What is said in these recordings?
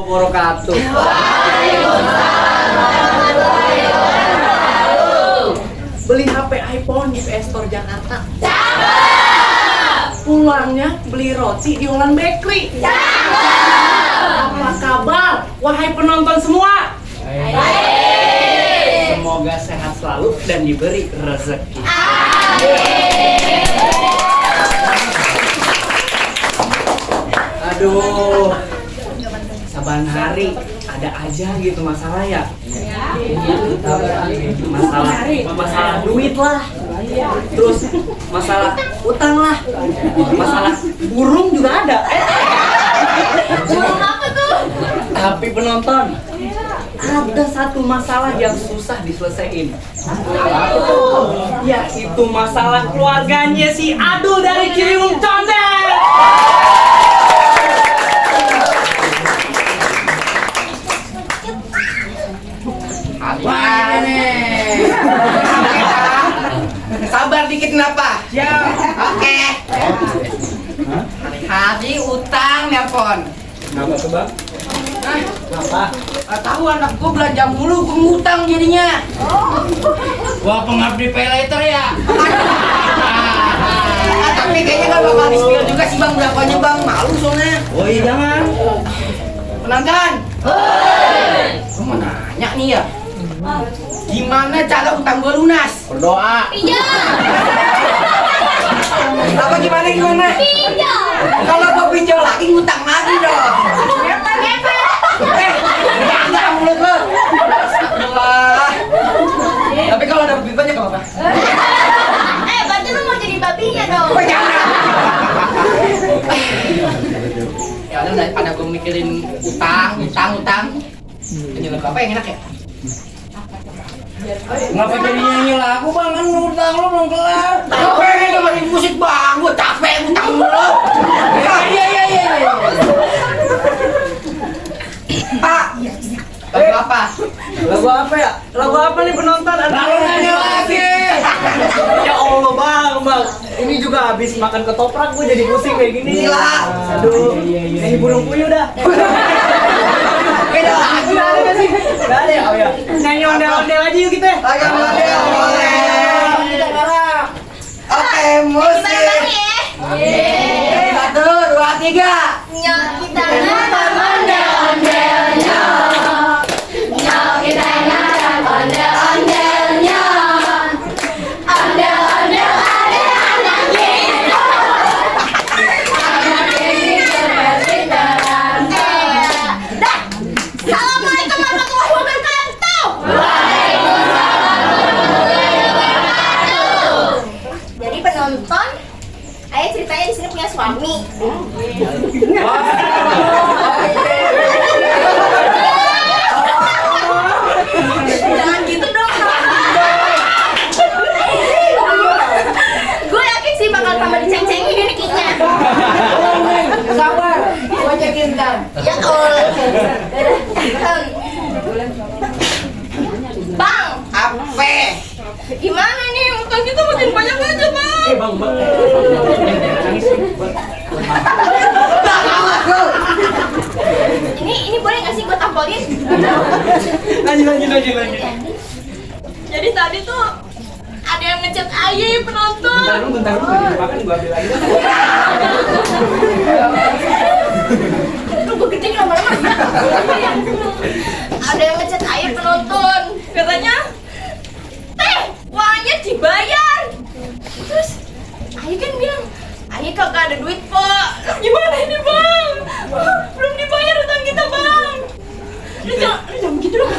Wabarakatuh. Beli HP iPhone di PS Store Jakarta. Pulangnya beli roti di Olan Bakery. Apa kabar, wahai penonton semua? Semoga sehat selalu dan diberi rezeki. Aduh, saban hari ada aja gitu masalah ya. Masalah duit lah. Terus masalah utang lah. Masalah burung juga ada. Burung apa tuh? Tapi penonton, ada satu masalah yang susah diselesaikan. Yaitu masalah keluarganya si Adul dari Ciliwung Condet. Wah nih. Sabar dikit kenapa? Siap. Oke. Hari utang nelpon. Kenapa tuh bang? Kenapa? Tahu anak gua belanja mulu, gua ngutang jadinya. Wah, pengabdi pay later ya. Tapi kayaknya gak bakal di-spill juga sih bang, berapanya bang, malu soalnya. Oh iya jangan. Penonton. Gua mau nanya nih ya. Gimana cara utang gua lunas? Berdoa. Pinjam. Apa gimana? Pinjam. Kalau gua pinjol lagi ngutang lagi dong. Enggak mulut lo. Astagfirullah. Tapi kalau ada lebih banyak apa? Berarti lu mau jadi babinya dong. Oh, jangan. Ya udah daripada gue mikirin utang. Penjualan apa yang enak ya? Ngapa jadi nyanyi lagu bang? Kan utang lo belum kelar. Gue pengen dengerin musik bang, gue capek utang mulu. Iya. Pak, lagu apa? Lagu apa ya? Lagu apa nih penonton? Lalu nanya lagi. Ya Allah bang. Ini juga habis makan ketoprak gue jadi pusing kayak gini. Gila. Aduh, ini burung puyuh dah. Beda lagi. Ada nggak sih? Nggak ada ya? Oh ya. Nyanyi ondel-ondel aja yuk kita. Lagi model boleh. Oke, musik. Satu, dua, tiga. Nyok kita ngadang ondel-ondelnya. Nyok kita ngadang ondel-ondelnya. Ondel-ondel ada anaknya. Anaknya seperti tarantela. Dah. Assalamualaikum warahmatullahi wabarakatuh. Waalaikumsalam warahmatullahi wabarakatuh. Jadi penonton, Ayah ceritanya di sini punya suami. Jangan gitu dong. Gue yakin sih bakal tambah diceng-cengin ini kayaknya. Sabar, gue cekin kan. Ya Allah. Bang, Apa? gimana nih? Utang kita makin banyak aja, Bang. Bang. Nah, awas lu. Ini boleh nggak sih gue tampolin? Lanjut. Jadi tadi tuh ada yang ngechat Aye penonton. Bentar lu makan gua ambil lagi. Lu gue gede lama-lama. Ada yang ngechat Aye penonton. Katanya, uangnya dibayar. Terus Aye kan bilang, Aye kagak ada duit, Pak. Gimana ini, Bang? Belum dibayar utang kita, Bang. Lu jangan begitu dong.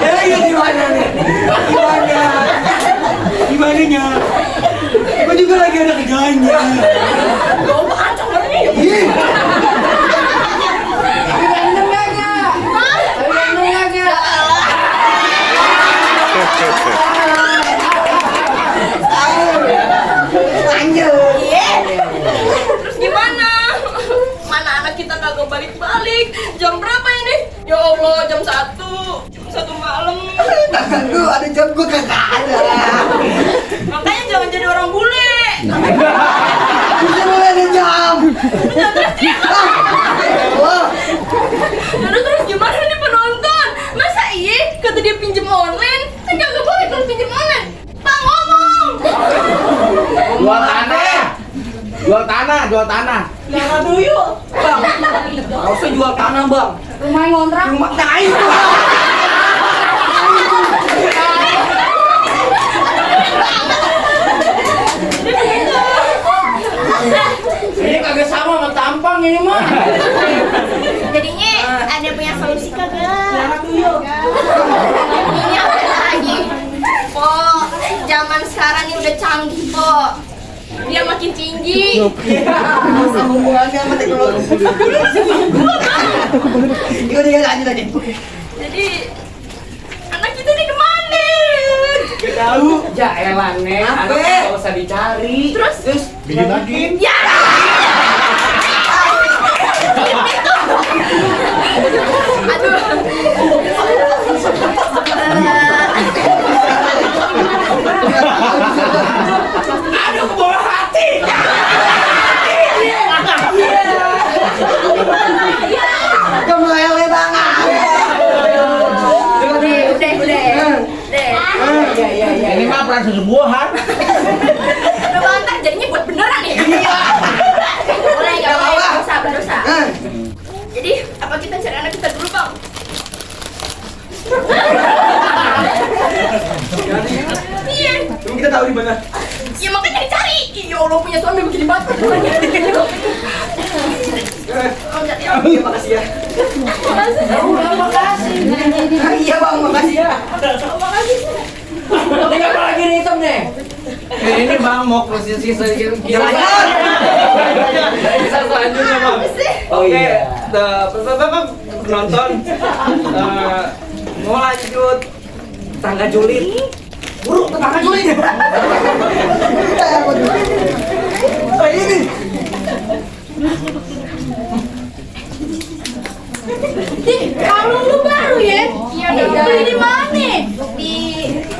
Ya, gimana nih? Gimananya? Gue juga lagi ada kerjaannya. Gak apa acang orangnya ya. Tapi random aja. Lanjut. Iya. Terus gimana? Mana anak kita kagak balik-balik? Jam berapa ini? Ya Allah, jam 1 malam. Tangan lu ada jam gue kagak ada. Makanya jangan jadi orang bule. Bisa mulai ada jam. Jangan teriak. Wah, jual tanah. Jangan dulu. Bang, nggak usah jual tanah bang. Rumah yang ngontrak. Rumah nah itu. Ini kagak sama sama tampang ini mah. Jadinya ada punya solusi kagak? Jangan dulu. Ini apa lagi? Po, zaman sekarang ini udah canggih, Po. Dia makin tinggi. Masa hubungannya sama teknologi. Dia lanjut lagi. Jadi anak kita ini kemana? Tahu. Ya elah Neng, Apa? anak nggak usah dicari. Terus? Bikin lagi. Ya. Aduh. Aduh, bola hati. Kemelele banget. Udah. Ini mah perang sesubuhan. Udah bantar jadinya buat beneran ya? Boleh, gak boleh, berdosa. Jadi, apa kita cari anak kita dulu, Bang? Iya. Emang kita tahu di mana? Ya makanya dicari. Ya Allah, punya suami begini banget. Iya, makasih ya. Iya bang, makasih ya. Ini apa lagi nih hitam nih? Ini bang mau proses sisa Kita lanjut. Bisa selanjutnya bang. Oh Oke, iya. penonton mau lanjut tangga julid. Buru, tetangga julid. Ini. Kalau lu baru ya? Iya dong. Beli di mana? Di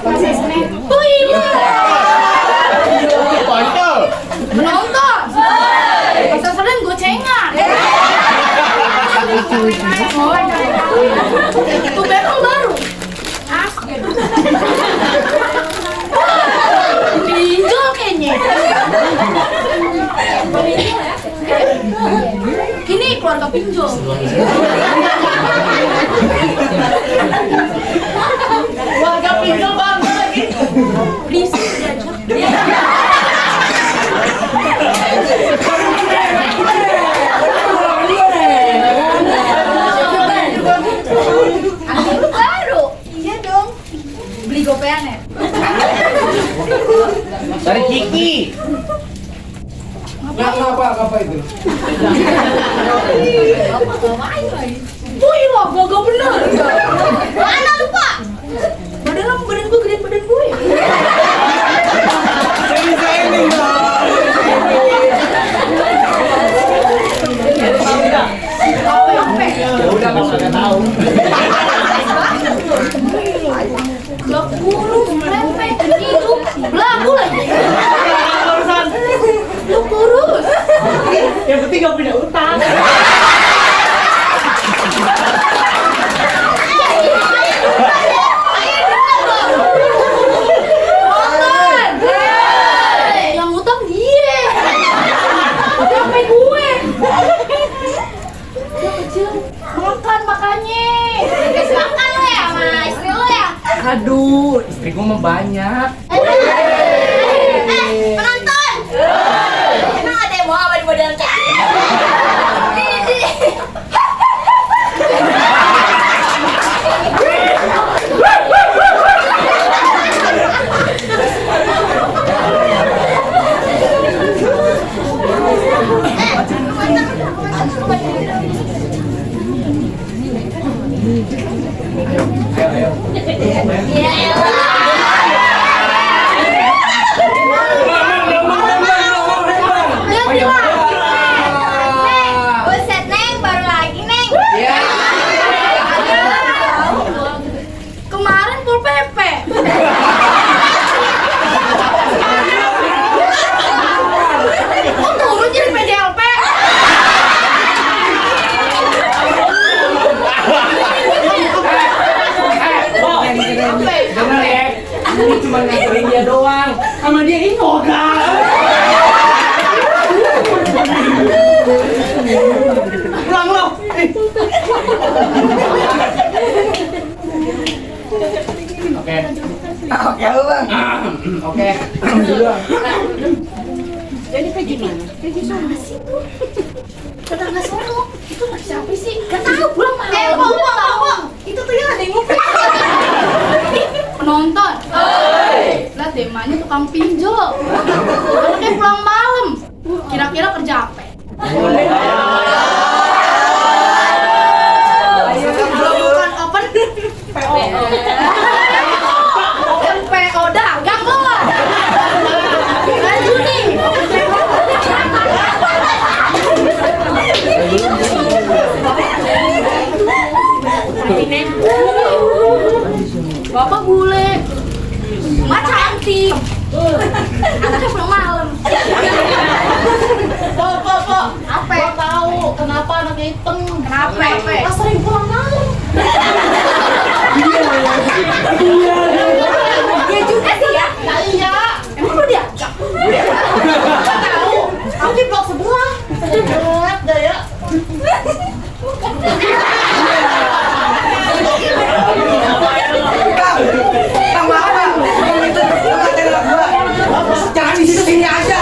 Pasar Senen. Oh iya. Bocor. Menonton. Pasar Senen gocengan. Itu memang baru. Asli. Pinjol kayaknya. Ini keluarga pinjol. Warga pinjol banget lagi. Risik diajak. Anak itu baru. Iya dong. Beli gopean ya? Dari Kiki. Apa itu? Wih lo, gak bener. Mana lupa? Badan gue gedein badan gue. Udah nggak tahu. Lo kurus, lempeng, itu belagu lagi. Lo kurus. Yang penting gak punya utang. Yang utang dia. Sampai gue. Dia kecil. Makan makanya. Guys makan lo ya sama istri lo ya. Aduh, istriku mah banyak. Penonton. Emang ada yang mau apa di model kayak gini? Ya Buset Neng, baru lagi Neng. Kemarin pul pepe. Kok turun jadi PDLP? Dengar ya, Oke. Jadi kayak gimana? Kayak gimana sih tuh? Tetangga sono itu siapa sih? Gak tahu pulang malam. Bang. Itu tuh yang ada yang ngupik. Penonton. Lihat deh, emaknya tukang pinjol. Anaknya pulang malam. Kira-kira kerja apa? Bukan open PO. Open PO dagang loh. Lanjut nih. Bapak bule, Mak cantik, anaknya pulang malam. Po, apa? Gua tahu kenapa anaknya hitam. Kenapa? Pas sering pulang malam. Iya juga sih ya. Iya. Emang lu diajak? Gak tahu. Aku di blok sebelah. Berat dah ya. Bang, maaf bang. Itu ngatain anak gua. Jangan di situ, sini aja.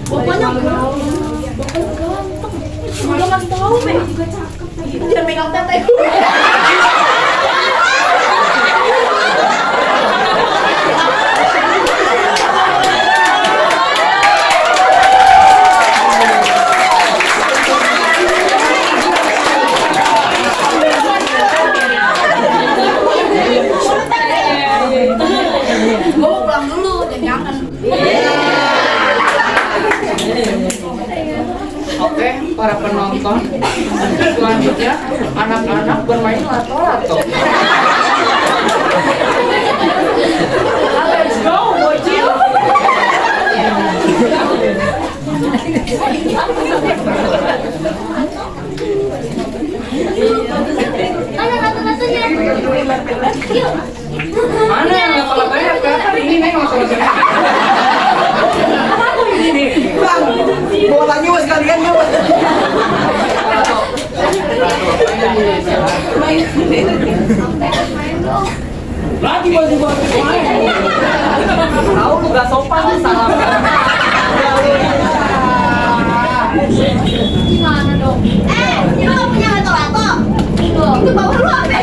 Bapaknya ganteng. Udah ngasih tahu, Be. Juga cakep. Jangan megang tete gue. Gue mau pulang dulu, jangan kangen. Oke, para penonton. Selanjutnya, anak-anak bermain lato-lato. Let's go, bocil. Mana lato-latonya? Yuk. Mana yang lato-latonya? Kelihatan ini nih lato-latonya. Bang, bawa lagi was kalian ya. Lagi tiba-tiba main. Tahu lu gak sopan lu salam. Gimana dong? Ini lo punya lato-lato? Itu bawah lu apa?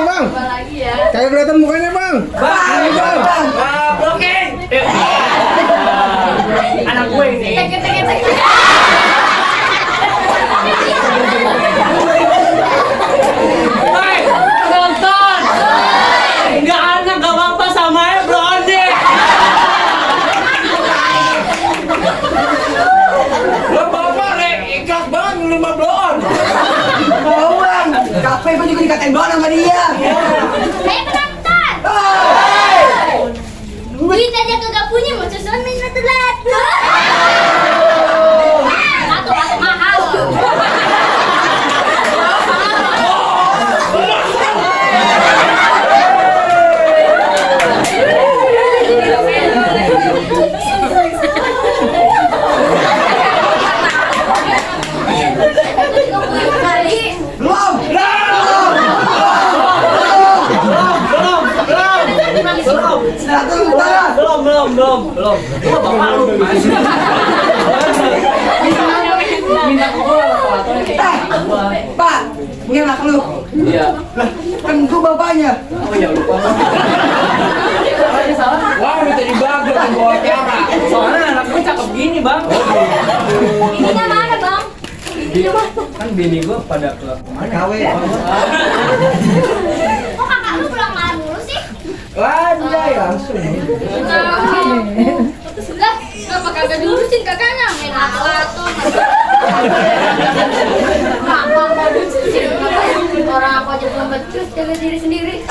Bang. Kayak kelihatan mukanya, Bang. Bang. Blocking. Anak gue ini. Hei, penonton. Enggak anak gak apa-apa sama ya Bro Ode. Lo bapak ikhlas banget nerima bloon. Mau bang. Capek gua juga dikatain doang sama dia. Penonton! Duit aja kagak punya, mau susun main lato-lato. Lato-lato mahal. Belum. Belum. Lu bapak lu masih. Minta gua lato-latonya. Pak, ini anak lu. Iya. Lah, kan gua bapaknya. Oh ya lupa. Salah. Wah, minta dibagi kan bawa acara. Soalnya anak gue cakep gini, Bang. Ininya mana, Bang? Ininya mana? Kan bini gua pada ke mana? KW. Kok kakak lu pulang malam dulu sih? Waduh, langsung. Lah, kenapa kagak diurusin kakaknya? Main lato. Mama mau diurusin. Orang aku aja belum becus, jaga diri sendiri.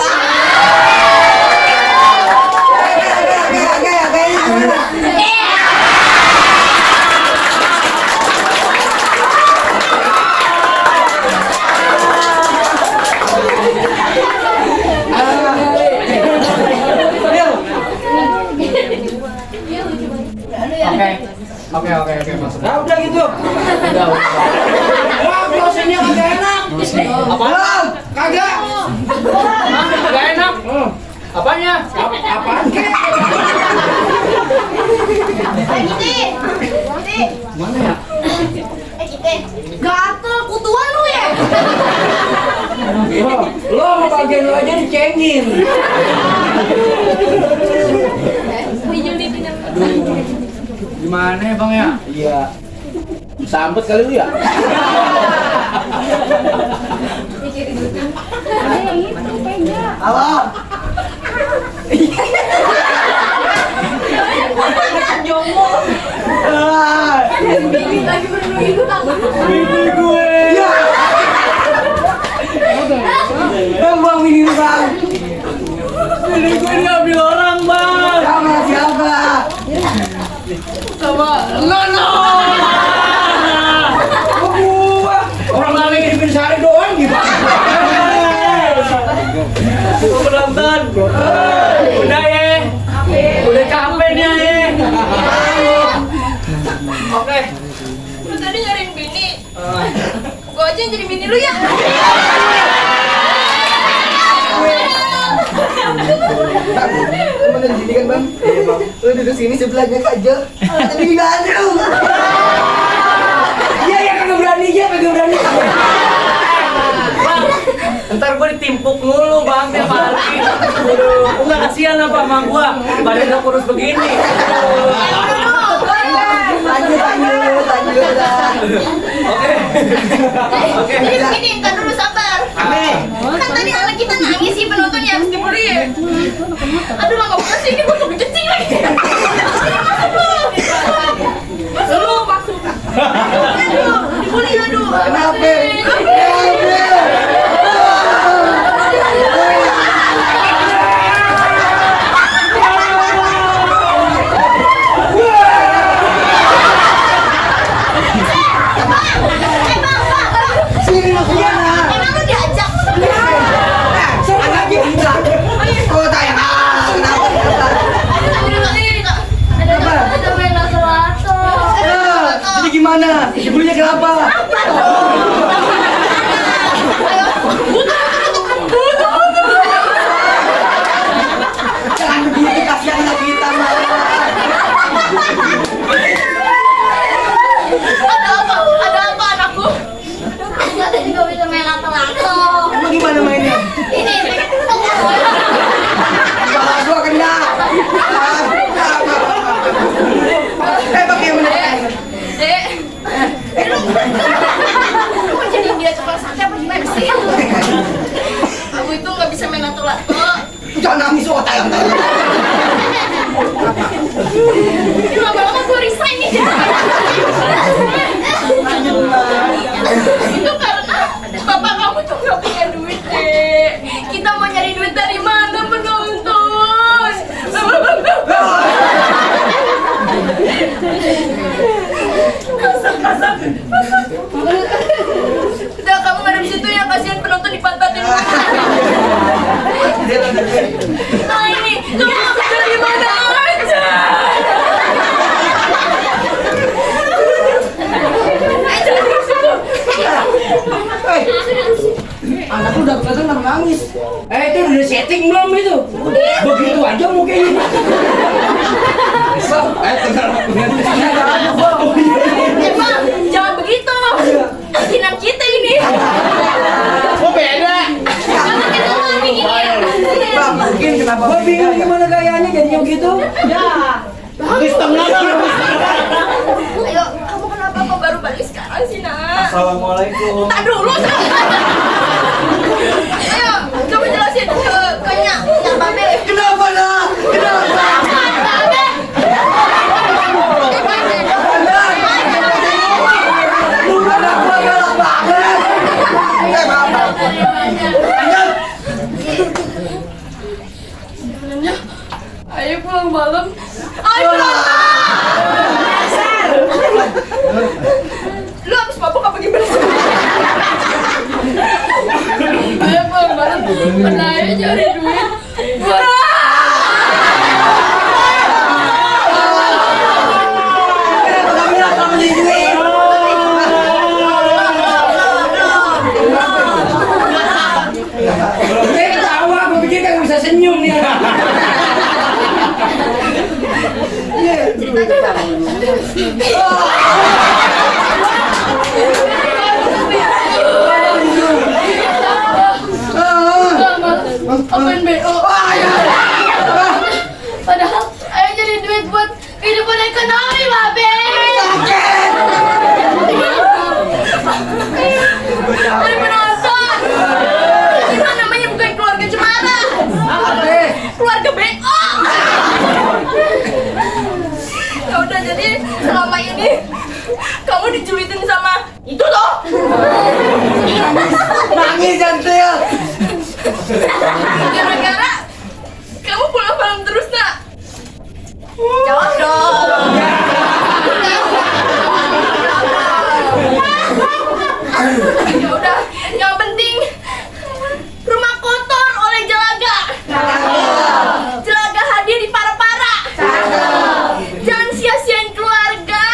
Oke, masuk. Nah, udah gitu. Udah. Wah, closingnya kagak enak. Apa? Kagak. Gak enak. Apanya? Apaan kek? Gite. Mana ya? Gite. Gatel kutuan lu ya? Lo sama bagian lo aja dicengin. Gimana ya bang ya? Iya. Sambet kali lu ya? Halo. Lagi bener-bener Bini gue. Ya. Bang bini lu bang. Bini gue diambil orang bang. Sama siapa? Sama Nono. Gua. Orang lain ngirimin sehari doang gimana? Mau penonton. Udah ya. Udah capek nih ya. Oke. Lu tadi nyariin bini. Gua aja yang jadi bini lu ya. Bang, lu bener gini kan bang? Iya bang. Lu duduk sini sebelahnya Kajol. Tapi nggak ada lu. Iya kagak berani Ntar gue ditimpuk mulu bang tiap hari. Aduh, nggak kasihan apa sama gue. Badan udah kurus begini. Lanjut dah. Oke. Jadi begini, ntar dulu sabar. Kan tadi anak kita nangis sih penontonnya habis dibully. Aduh, nggak boleh sih, ini gue kencing lagi. Masuk. Aduh, dibully aduh. Kenapa? Sini lu kemana? Emang lu diajak? Anaknya bisa. Oh tayang. Ada main lato-lato. Jadi gimana? Ibunya kenapa? Jangan begitu, kasihan anak kita mah. Ada apa anakku? Kita juga bisa main lato-lato. Emang gimana mainnya? Ini. Kepala gua kena. Pakai bener. Lu mau jadi dia tukang sate apa gimana sih? Aku itu nggak bisa main lato-lato. Jangan nangis, oh tayang. Ini lama-lama gue resign nih. Itu karena bapak kamu tuh nggak punya duit deh. Kita mau nyari duit dari mana penonton? Udah kamu nggak ada di situ ya, kasihan penonton dipantatin. Nah ini, kamu mau dari mana aja? Jangan di situ. Anak lu udah kelihatan nangis. itu udah setting belum itu? Begitu aja mukanya. Bang, jangan begitu. Kinan kita ini. Oh beda. Jangan kita ngomongin ini ya. Bang, mungkin kenapa? Gua bingung gimana gayanya jadinya begitu. Habis tengah. Ayo, kamu kenapa kok baru balik sekarang sih, Nak? Assalamualaikum. Tak dulu, ayo, coba jelasin ke Nyak Babe. Kenapa nak? Kenapa? Babe. Lu kan aku galak banget. Maaf. Sebenarnya, ayo pulang malam. Ayo pulang malam. Lu habis mabuk apa gimana? Ayo pulang malam. Pernah aja cari duit. Dia ketawa, aku pikir kagak bisa senyum nih. Apain BO? Padahal ayo jadi duit buat kehidupan ekonomi, Babe. Ada penonton. Itu namanya bukan keluarga cemara. Keluarga BO. Ya udah, jadi selama ini kamu dijulitin sama itu toh. Nangis jantil. Gara-gara kamu pulang malam terus, Nak. Jawab dong. Ya udah, yang penting rumah kotor oleh Jelaga. Jelaga hadir di para-para. Jangan sia-siain keluarga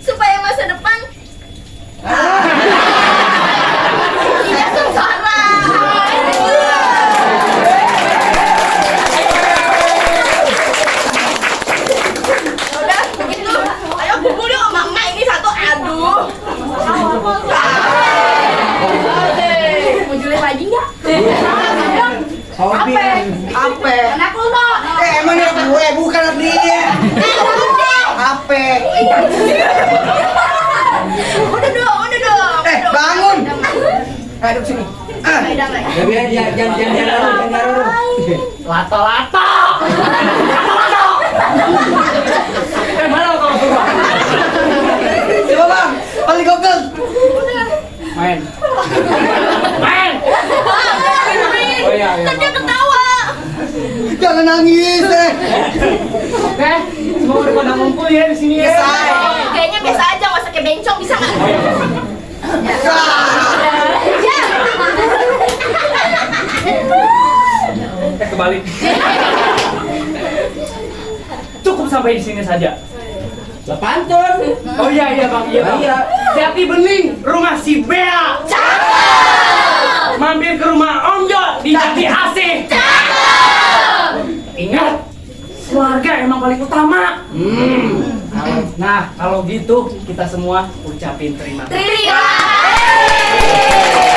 supaya masa depan tidak sengsara. Udah begitu, ayo kumpul yuk sama emak ini satu. Aduh. Mau jual lagi nggak? Hobi. Apa? Anak lu dong. Emang ya gue bukan dia. Apa? Udah dong. Bangun. Aduh sini. Damai. Ya biar jangan naruh. Lato-lato. Mana kau semua? Coba bang, balik gogel. Main. Oh iya. Ntar dia ketawa. Jangan nangis Oke, semua udah pada ngumpul ya di sini ya. Kayaknya biasa aja, nggak usah kayak bencong, bisa nggak? Kembali. Cukup sampai di sini saja. Lepantun. Oh iya bang, iya bang. Iya. Jati Bening, rumah si Bea. Mampir ke rumah Om Jo di Jati Asih. Ingat, keluarga emang paling utama. Nah, kalau gitu kita semua ucapin terima kasih. Terima kasih.